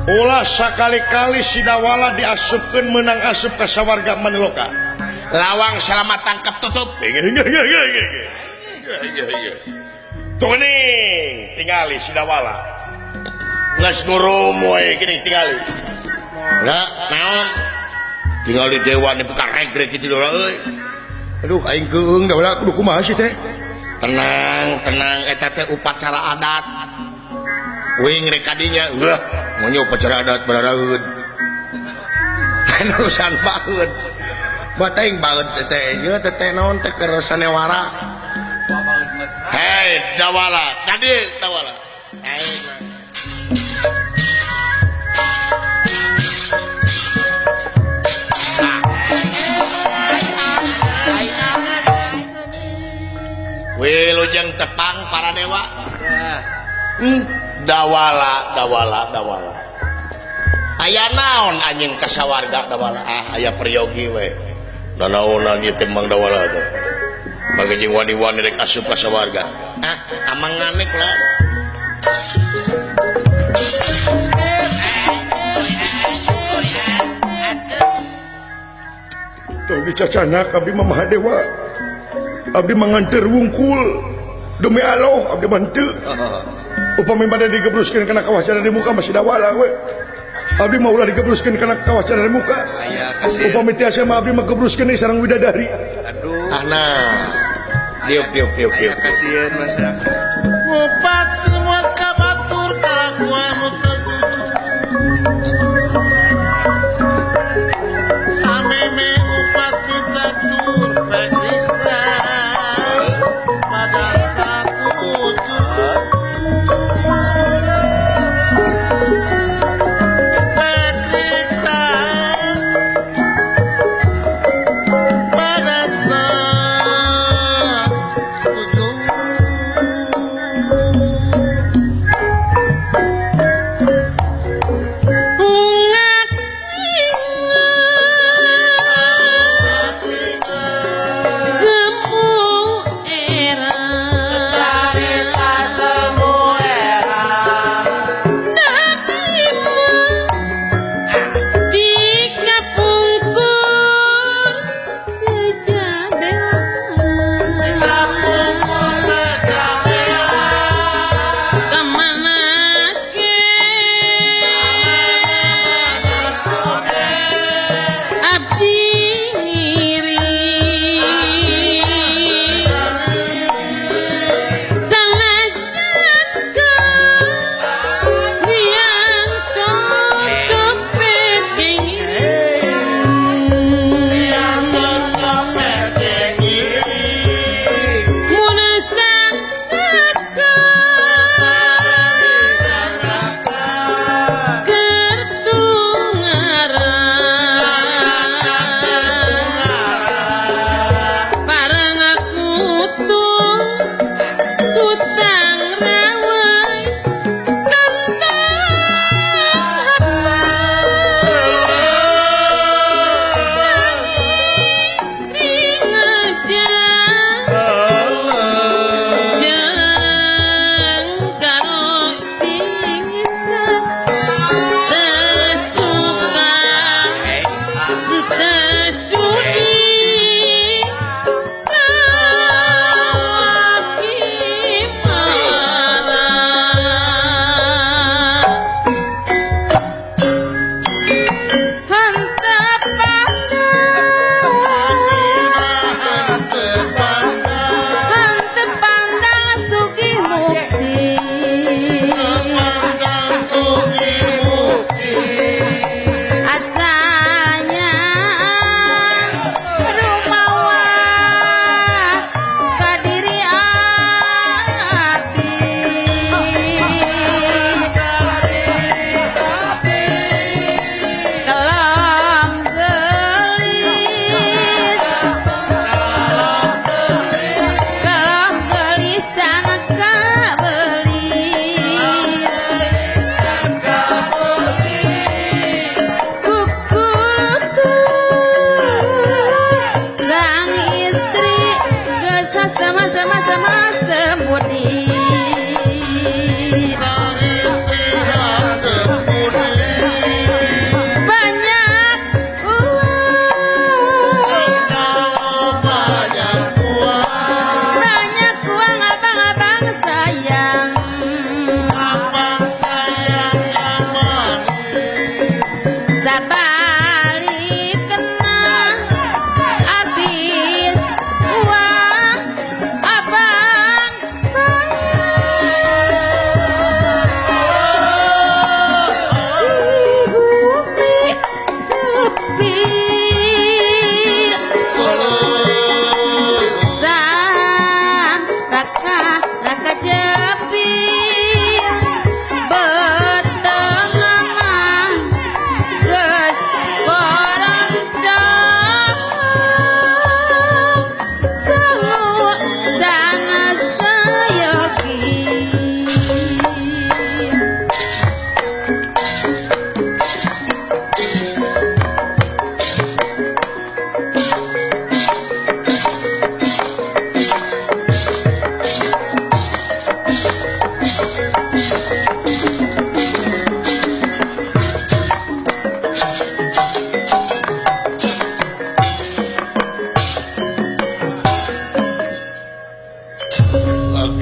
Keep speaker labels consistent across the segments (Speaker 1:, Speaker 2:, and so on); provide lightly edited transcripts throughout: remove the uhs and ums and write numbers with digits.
Speaker 1: Ulah sakali-kali Sidawala diasupkeun meunang asup ka sawarga Maniloka.
Speaker 2: Lawang selamat tangkap tutup.
Speaker 1: Tuning tingali Sidawala. Geus ngurumoy geuning tingali.
Speaker 2: Lah naon? Tingali dewa nepi ka regreg kitu dola euy.
Speaker 1: Aduh aing keung Dawala kudu kumaha sih teh?
Speaker 2: Tenang, tenang eta teh upacara adat. Wing rek kadinya, wah, mau upacara adat bararaeun. Urusan baeud. Bateng baeud teh ieu teh naon teh keur sanewara.
Speaker 1: Hei, Dawala, tadi Dawala.
Speaker 2: Aing wilujeng tepang para dewa.
Speaker 1: Dawala, Dawala, Dawala.
Speaker 2: Aya naon anjeun ka sawarga Dawala?
Speaker 1: Ah, aya peryogi we. Nanaonan ieu teh Mang Dawala teh. Bagajing wani-wani rek asup ka sawarga.
Speaker 2: Ah, amang nganek lah.
Speaker 1: Tong dicacanak abdi mah Mahadewa. Abdi manganteur wungkul. Demi Allah abdi mah henteu. Upami bade digebruskeun kana kawah di muka masih Dawala we. Abdi mah ulah digebruskeun kana kawah di muka. Upami tiasa mah abdi mah gebruskeun sareng widadari.
Speaker 3: Aduh.
Speaker 2: Ah nah. Diuk diuk diuk diuk.
Speaker 3: Kasihan masyarakat.
Speaker 4: Ngupat semua kabatur kalakuan nu teu jujur. Sameme ngupat picatur pekriksa badan sakujur. Pekriksa badan sakujur.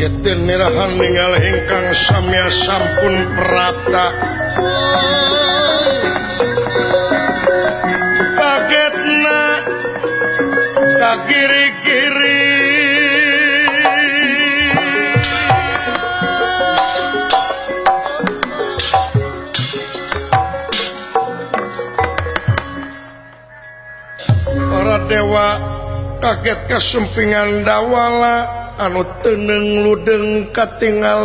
Speaker 1: Kaget nirahan ninggal ingkang samya sampun prapta. Kagetna ka kiri-kiri. Para dewa kaget kasumpingan dawala anu teneng ludeng katingalin.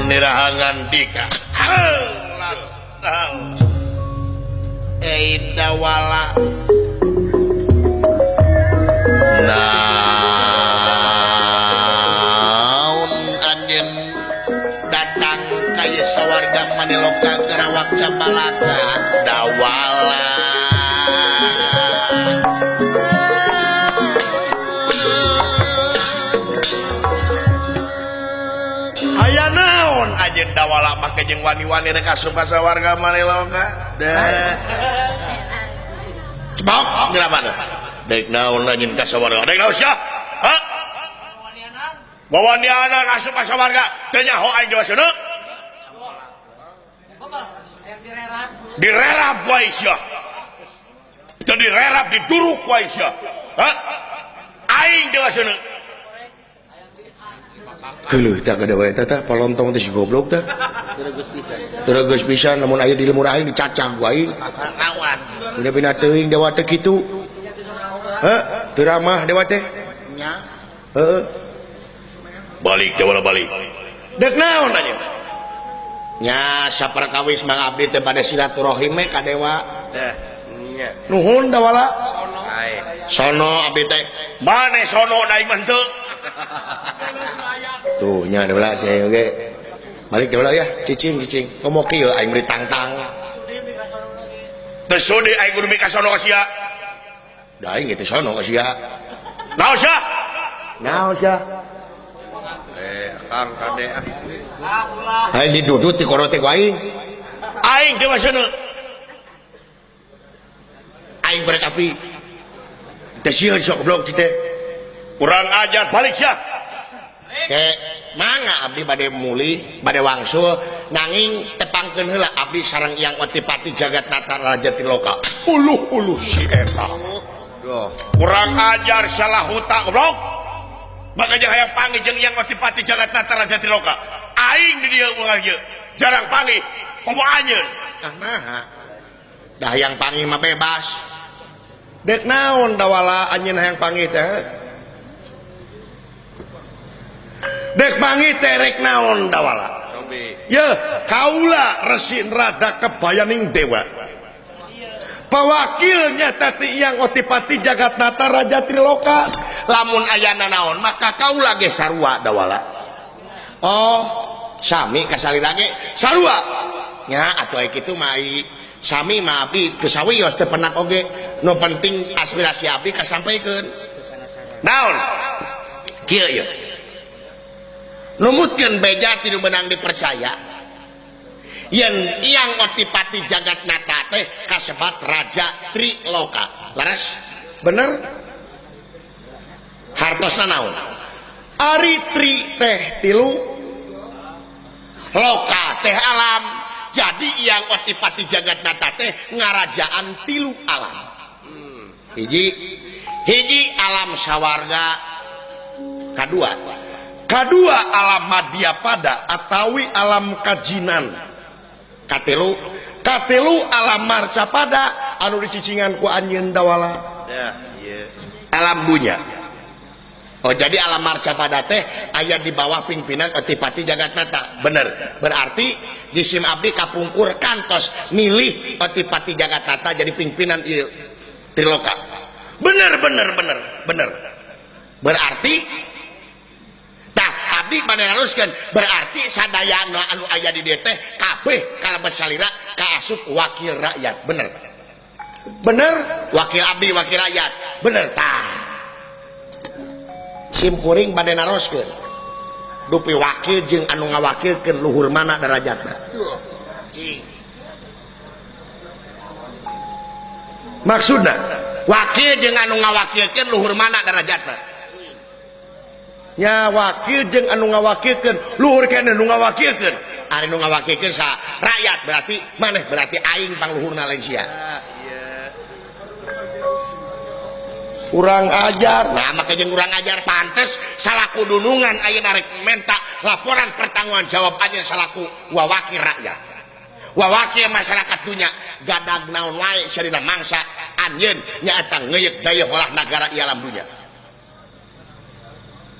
Speaker 2: Nirahangan dika dawala naon anjeun datang ka ieu sawarga Maniloka Kerawak Cabalaka dawala. Aya naon anjeun dawala make jeung wani-wani rek asup ka sawarga Maniloka? Cebok geura mana? Dek naon anjeun ka sawarga? Dek naon sia? Ha? Wawanianan asup ka sawarga teu nyaho aing di waseuna? Direrap wae sia. Teu direrap diduruk wae sia. Ha? Aing di waseuna.
Speaker 1: Geuleuh tah kada wae tah palontong teh si goblok tah. Teregeus pisan lamun aya di lemur aing dicacag ku aing.
Speaker 4: Rawan.
Speaker 1: Udah bina teuing dewa teh kitu. Heh, teu ramah dewa teh.
Speaker 4: Nya.
Speaker 1: Heeh.
Speaker 2: Balik dewala balik.
Speaker 1: Dek naon anjeun?
Speaker 2: Nya saperkawis Mang Abdi teh bade silaturahim ka dewa.
Speaker 4: Deh, nya.
Speaker 1: Nuhun dawala.
Speaker 4: Sono.
Speaker 2: Sono abdi teh. Mane sono da aing mah henteu.
Speaker 1: Tuh nya dewala cai oge. Balik dewala ya, cicing cicing. Komo kieu aing meuli tangtang.
Speaker 2: Teu sudi aing kudu mika sono ka sia.
Speaker 1: Da aing ge teu sono ka sia.
Speaker 2: Naon sia?
Speaker 1: Naon sia?
Speaker 4: Kang kade ah.
Speaker 1: Aing didudut ti koro teh ku aing.
Speaker 2: Aing teh waseuna.
Speaker 1: Aing korek api. Teu sieun sok goblok teh.
Speaker 2: Kurang ajar balik sia.
Speaker 1: Ke mangga abdi bade mulih, bade wangsul nanging tepangkeun heula abdi sareng Yang Otipati Jagat Nata Raja Triloka.
Speaker 2: Uluh-uluh si eta. Kurang ajar salah huta goblok. Makanya hayang panggih jeung Yang Otipati Jagat Nata Raja Triloka. Aing di dieu urang ieu. Jarang panggih, komo anjeun.
Speaker 1: Tah naha? Da hayang panggih mah bebas. Dek naon dawala anjeun hayang panggih teh? Dek panggih teh rek naon dawala? Ye, kaula Resi Rada Kebayaning Dewa. Pewakilnya tadi Yang Otipati Jagat Nata Raja Triloka.
Speaker 2: Lamun ayana naon maka kaula ge sarua dawala.
Speaker 1: Oh, sami kasalira ge sarua. Nya atuh aya kitu mah sami mah abdi teu sawios teu penak oge. Nu penting aspirasi abdi kasampaikeun.
Speaker 2: Naon?
Speaker 1: Kieu ieu. Numutkeun beja ti nu meunang dipercaya. Yen Yang Otipati Jagat Nata teh kasebat Raja Triloka. Leres? Bener? Hartosna naon? Ari tri teh tilu, loka teh alam. Jadi Yang Otipati Jagat Nata teh ngarajaan tilu alam. Hiji hiji alam sawarga, kadua kadua alam madyapada atawi alam kajinan, katilu katilu alam marcapada anu dicicingan ku anjeun dawala.
Speaker 4: Ya, ieu
Speaker 1: alam dunya. Oh, jadi alam marcapada teh aya di bawah pimpinan Otipati Jagat Nata. Bener. Berarti jisim abdi kapungkur kantos milih Otipati Jagat Nata jadi pimpinan ieu Triloka.
Speaker 2: Bener bener bener bener.
Speaker 1: Berarti tah abdi bade naruskeun, berarti sadayana anu aya di dieu teh kabeh kalebet salira kaasup wakil rakyat. Bener. Bener, wakil abdi wakil rakyat. Bener tah. Sim kuring bade naroskeun dupi wakil jeung anu ngawakilkeun luhur mana derajatna.
Speaker 4: Cing.
Speaker 1: Maksudna
Speaker 2: wakil jeung anu ngawakilkeun luhur mana derajatna?
Speaker 1: Nya wakil jeung anu ngawakilkeun luhur keneh nu ngawakilkeun.
Speaker 2: Ari nu ngawakilkeun sa rakyat berarti maneh berarti aing pangluhurna lain sia.
Speaker 1: Urang ajar.
Speaker 2: Nah maka jeung urang ajar pantes salaku dunungan ayeuna rek menta laporan pertanggungan jawab anjeun salaku wawakil rakyat. Wawakil masyarakat dunya gadag naon wae sarina mangsa anjeun nyaeta ngeuyeuk dayeuh olah nagara ieu alam dunya.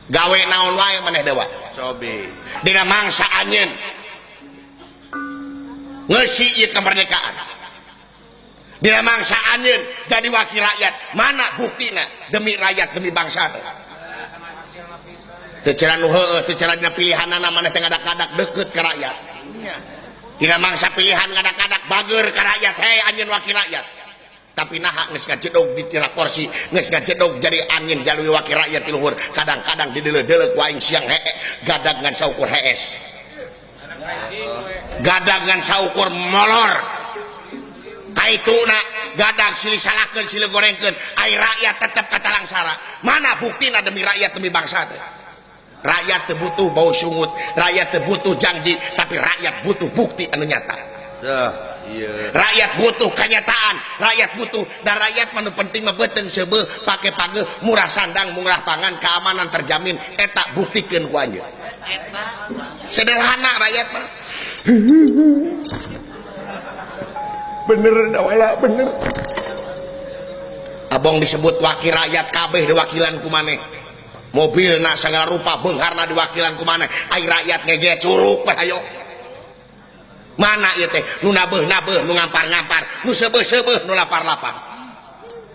Speaker 2: Gawe naon wae maneh dewa.
Speaker 4: Cobi.
Speaker 2: Dina mangsa anjeun ngeusi ieu kemerdekaan. Dina mangsa anjeun jadi wakil rakyat, mana buktina demi rakyat demi bangsa teh. Teu cara nu heueuh, teu cara dina pilihanana maneh teh ngadak-ngadak deukeut ka rakyat. Dina mangsa pilihan ngadak-ngadak bageur ka rakyat, hei anjeun wakil rakyat. Tapi naha geus ngajedog di tina kursi, geus ngajedog jadi anjeun jalui wakil rakyat ti luhur. Kadang-kadang dideuleu-deuleu ku aing siang hee, gadag ngan saukur hees. Gadag ngan saukur molor. Kaituna gadag silih salahkeun silih gorengkeun, ai rakyat tetep katalangsara. Mana buktina demi rakyat demi bangsa teh? Rakyat teu butuh bau sungut, rakyat teu butuh janji, tapi rakyat butuh bukti anu nyata.
Speaker 4: Iya.
Speaker 2: Rakyat butuh kenyataan, rakyat butuh dan rakyat mah nu penting mah beuteung seubeuh, pake pageuh, murah sandang, murah pangan, keamanan terjamin, eta buktikeun ku anjeun. Sederhana rakyat mah.
Speaker 1: Bener dawala bener.
Speaker 2: Abong disebut wakil rakyat kabeh diwakilan ku maneh. Mobilna sagala rupa beungharna diwakilan ku maneh. Ai rakyat ngege curuk we hayo. Mana ieu teh nu nabeuh-nabeuh, nu ngampar-ngampar, nu seubeuh-seubeuh, nu lapar-lapar.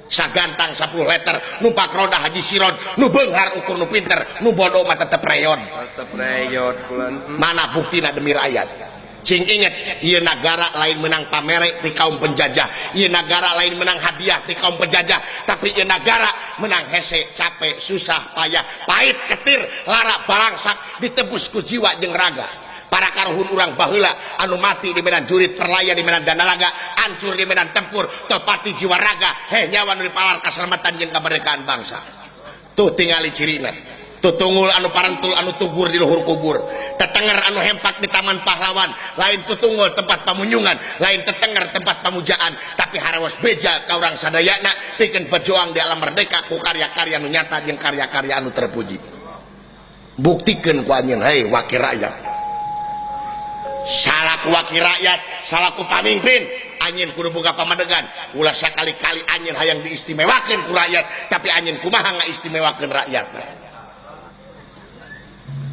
Speaker 2: Sagantang 10 liter, numpak roda haji siron, nu beunghar ukur nu pinter, nu bodoh mah tetep reyon.
Speaker 4: Tetep reyot kulan.
Speaker 2: Mana buktina demi rakyat? Sing inget, ieu nagara lain menang pamere ti kaum penjajah, ieu nagara lain menang hadiah ti kaum penjajah, tapi ieu nagara menang hese, capek, susah, payah, pahit, ketir, lara, balangsak, ditebus ku jiwa jeung raga. Para karuhun urang baheula anu mati di medan jurit, perlaya di medan danalaga, hancur di medan tempur, tepati jiwa raga, heh nyawa nu dipalar kaselamatan jeung kemerdekaan bangsa. Tuh tingali cirina. Tutungul anu parentul anu tugur di luhur kubur, tetenger anu hempak di taman pahlawan, lain tutungul tempat pamunyungan, lain tetenger tempat pamujaan, tapi harawas beja ka urang sadayana pikeun berjuang di alam merdeka ku karya-karya anu nyata jeung karya-karya anu terpuji. Buktikeun ku anjeun hei wakil rakyat. Salaku wakil rakyat, salaku pamimpin, anjeun kudu boga pamadegan. Ulah sakali-kali anjeun hayang diistimewakeun ku rakyat, tapi anjeun kumaha ngaistimewakeun rakyat.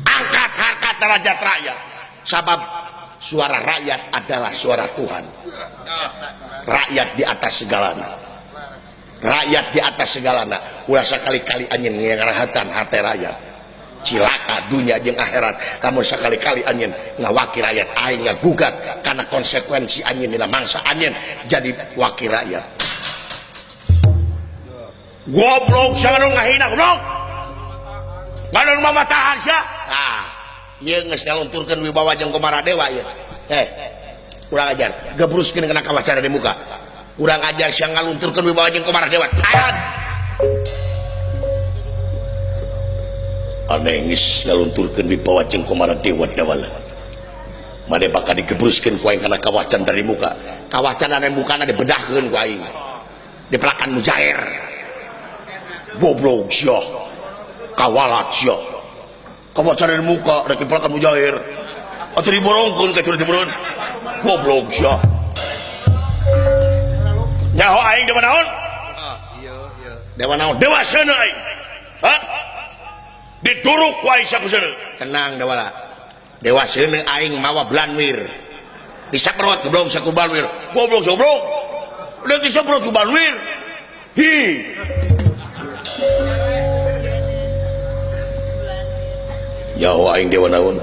Speaker 2: Angkat harkat derajat rakyat, sabab suara rakyat adalah suara Tuhan. Rakyat di atas segalana, rakyat di atas segalana. Ulah sakali-kali anjeun ngarahatan hate rakyat, cilaka dunia jeung akhirat. Lamun sakali-kali anjeun ngawakil rakyat, aing ngagugat karena konsekuensi anjeun dina mangsa anjeun jadi wakil rakyat. Goblok sia nu ngahina goblok. Ngadon mamatahan sia. Ah, ieu geus ngalunturkeun wibawa jeung Komara Dewa ieu. Urang ajar, gebruskeun kana kawacara di muka. Urang ajar sia ngalunturkeun wibawa jeung Komara Dewa. Ayan. Aneh geus ngalunturkeun wibawa jeung Komara Dewa dawala. Mane bakal digebruskeun ku aing kana kawacan dari muka. Kawacan anu mukana dibedahkeun ku aing. Dipelakan mujair. Goblok sia. Kawalat sia. Kawacan dari muka rek dipelakan mujair. Atuh diborongkeun ka turun-turun. Goblok sia. Nyaho aing dewa naon?
Speaker 4: Iya, iya.
Speaker 2: Dewa naon? Dewa seuneu aing. Hah? Dituruk ku aing sakuseuneu. Tenang dewala. Dewa seuneu aing mawa blanwir. Disaprot goblok saku balwir. Goblok goblok. Udah disaprot ku balwir. Hi. Nyaho aing dewa naon?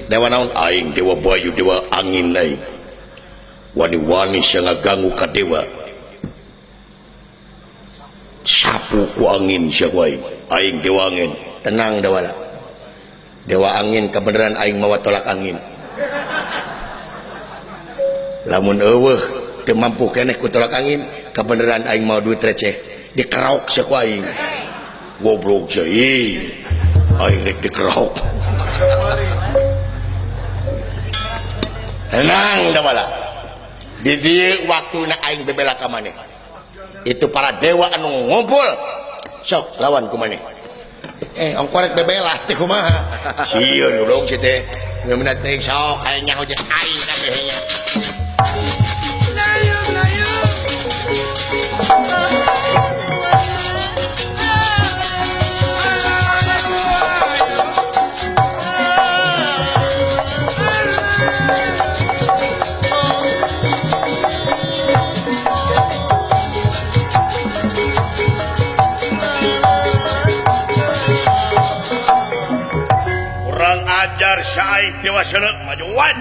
Speaker 2: Dewa naon aing dewa bayu dewa angin aing. Wani-wani sia ngaganggu ka dewa. Sapu ku angin sia ku aing. Aing dewa angin. Tenang dewala. Dewa angin kebenaran aing mawa tolak angin. Lamun eueuh teu mampu keneh ku tolak angin, Kebeneran aing mau duit receh dikerok sia ku aing. Goblok sia ih. Aing rek dikerok. Tenang Dawala. Di dieu waktuna aing bebela ka maneh. Itu para dewa anu ngumpul. Sok lawan ku maneh. Ongko rek bebela teh kumaha? Sieun goblok sia teh. Bener teh sok aing nyaho jeung aing kabeh nya. Kurang ajar syai dewa sene majuan.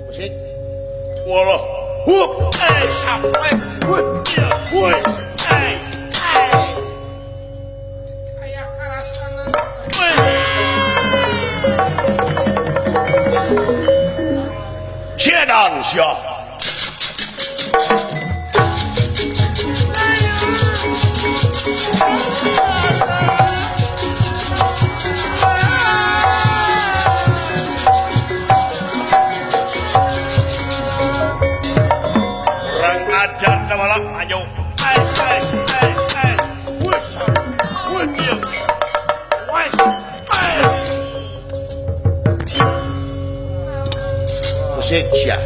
Speaker 2: Musik. Walah. Cedang sia. Musik sia.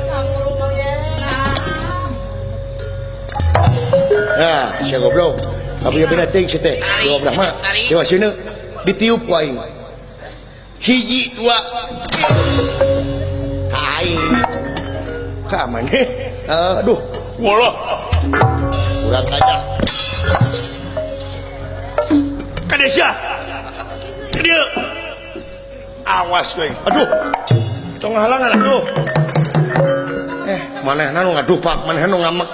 Speaker 2: Nah, sia goblok. Abdi beda ting sia teh. Dewa Brahma, Dewa Sene ditiup ku aing. Hiji dua. Ka aing. Ka maneh? Aduh, walah. Kurang ajar. Kade sia. Kadieu. Awas kowe. Aduh. Tong halangan atuh. Manehna nu ngadupak, manehna nu ngamek.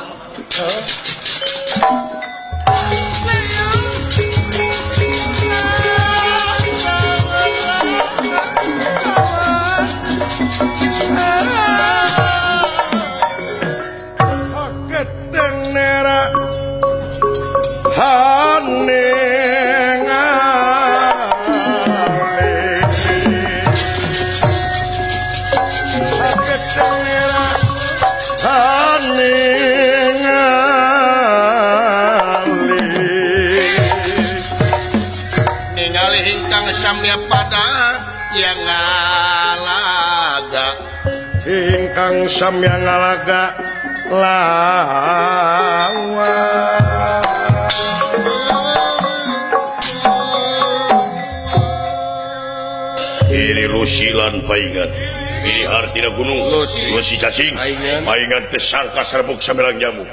Speaker 2: Haketenera hanengale haketenera haningali ningali ingkang samya pada yang ngalaga ingkang samya ngalaga lawa ini lusilan paingan ini artina gunung lusi cacing paingan tesangka serbuk samelang jamu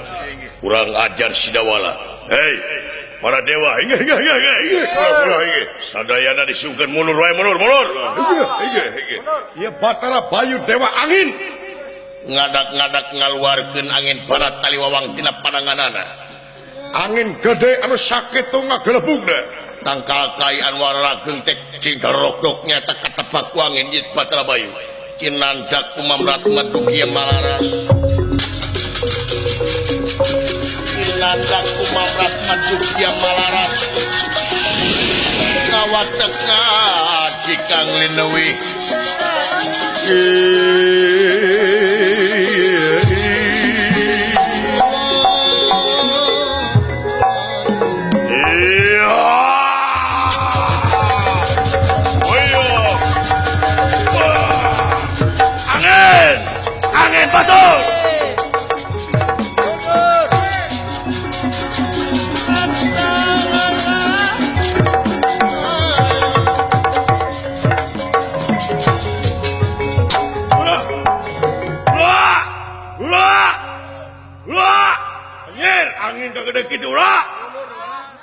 Speaker 2: kurang ajar Sidawala. Hei para dewa inge inge inge inge sadayana disungkeun mundur wae mundur mundur inge inge ieu Batara Bayu Dewa Angin ngadak-ngadak ngaluarkeun angin barat taliwawang tina pananganana angin gede anu sakitu ngagelebugna tangkal kai anwar rageng teh cing darokdok nyata katebak ku angin ieu Batara Bayu cinandak kumamrat madugi malaras cinandak kumamrat madugi malaras kawateka cikang lineuwih angin batul. Ulah, ulah, ulah, ulah, anjir, angin kagede kitu ulah.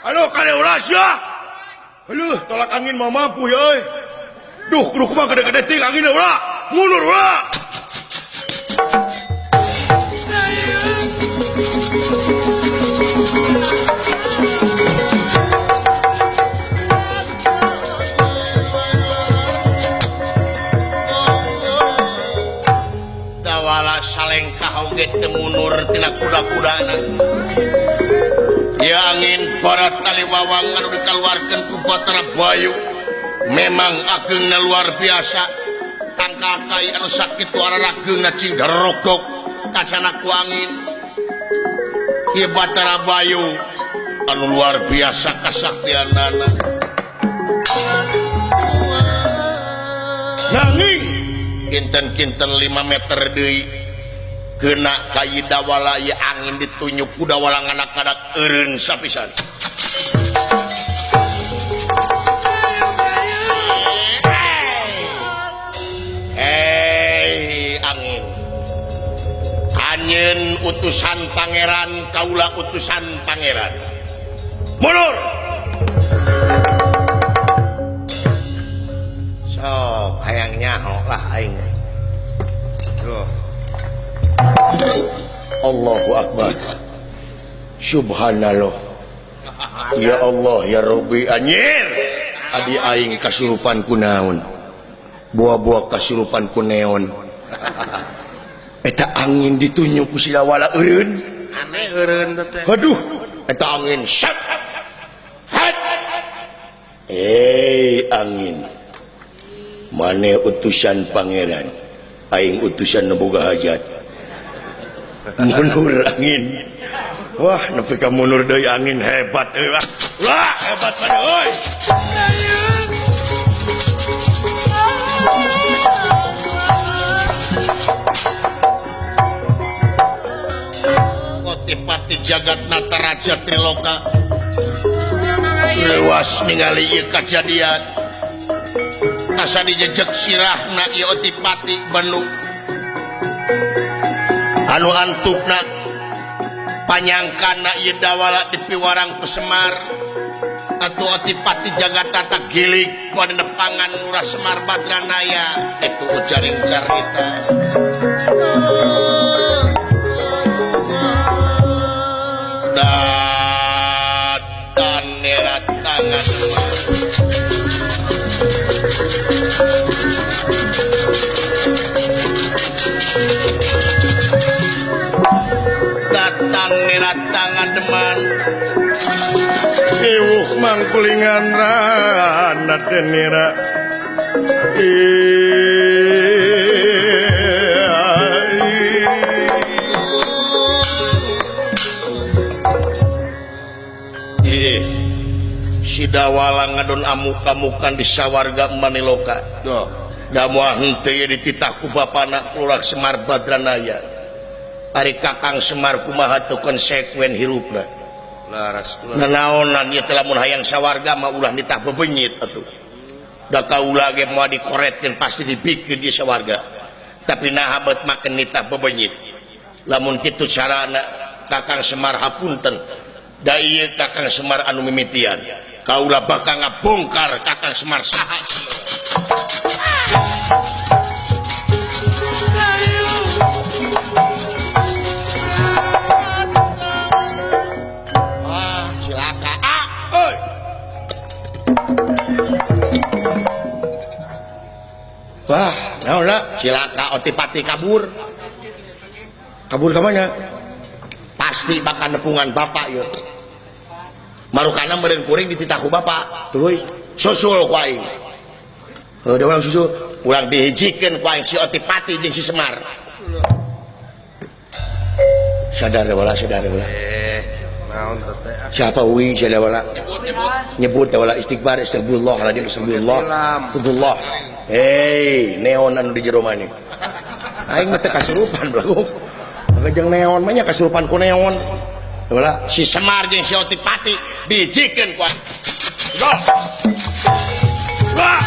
Speaker 2: Aduh, kade ulah sia. Aduh, tolak angin mah mampu ya euy. Duh, kudu kumaha gede-gede ting angin ulah. Mundur ulah. kaluar tina kuda-kudana. Ya angin barat taliwawang anu dikaluarkeun ku Batara Bayu memang ageungna luar biasa. Tangkal kai anu sakitu ararageungna cing derokdok kasana ku angin. Ieu Batara Bayu anu luar biasa kasaktianana. Nanging kinten-kinten 5 meter deui kena ka Dawala ieu angin ditunyuk ku Dawala nganak-nganak eureun sapisan. Angin anjeun utusan pangeran kaula utusan pangeran mundur. Sok hayang nyaho lah aing. Duh. Allahu akbar. Subhanallah. Ya Allah ya Rabbi anjir. Adi aing kasurupan ku naon? Buah-buah kasurupan ku neon. Eta angin ditunyuk ku si Dawala eureun.
Speaker 4: Aneh eureun teh.
Speaker 2: Aduh, eta angin sat. Hat. Angin. Mane utusan pangeran, aing utusan nu boga hajat. Mundur angin. Wah, nepi ka mundur deui angin hebat euy. Wah, hebat maneh euy. Otipati jagat Nataraja Triloka leuwas ningali ieu kajadian. Asa dijejek sirahna ieu Otipati Benu anu antukna panyangkana ieu Dawala dipiwarang ku Semar atuh Otipati jagat tata gilig ku nepangan Lurah Semar Badranaya itu ujaring carita. Datan neratangan datang neratangan deman
Speaker 1: iwuh mangkulingan rana denira
Speaker 2: si Dawala ngadon amuk-amukan di sawarga Maniloka. Duh, da moal henteu ieu dititah ku bapana Lurah Semar Badranaya. Ari Kakang Semar kumaha teu konsekuen hirupna.
Speaker 4: Laras.
Speaker 2: Nanaonan ieu teh lamun hayang sawarga mah ulah nitah bebenyit atuh. Da kaula ge moal dikoretkeun pasti dibikeun ieu sawarga. Tapi naha beut maken nitah bebenyit. Lamun kitu carana Kakang Semar hapunten. Da ieu Kakang Semar anu mimitian. Kaula bakal ngabongkar Kakang Semar saha. Ah, cilaka. Ah, euy. Wah, naon lah, cilaka Otipati kabur. Kabur ka mana? Pasti bakal nepungan bapak ieu. Marukana meureun kuring dititah ku bapak, tuluy susul ku aing. Heuh, da urang susul, urang dihijikeun ku aing si Otipati jeung si Semar. Sadar wala, sadar wala.
Speaker 4: Naon teh?
Speaker 2: Siapa uing sadar wala? Nyebut wala istighfar, astagfirullahaladzim, astagfirullah. Astagfirullah. Hei, neon anu di jero maneh. Aing mah teu kasurupan belagu. Jeung neon mah nya kasurupan ku neon. Wala si Semar jeung si Otipati bijikeun ku aing. Go. Wah.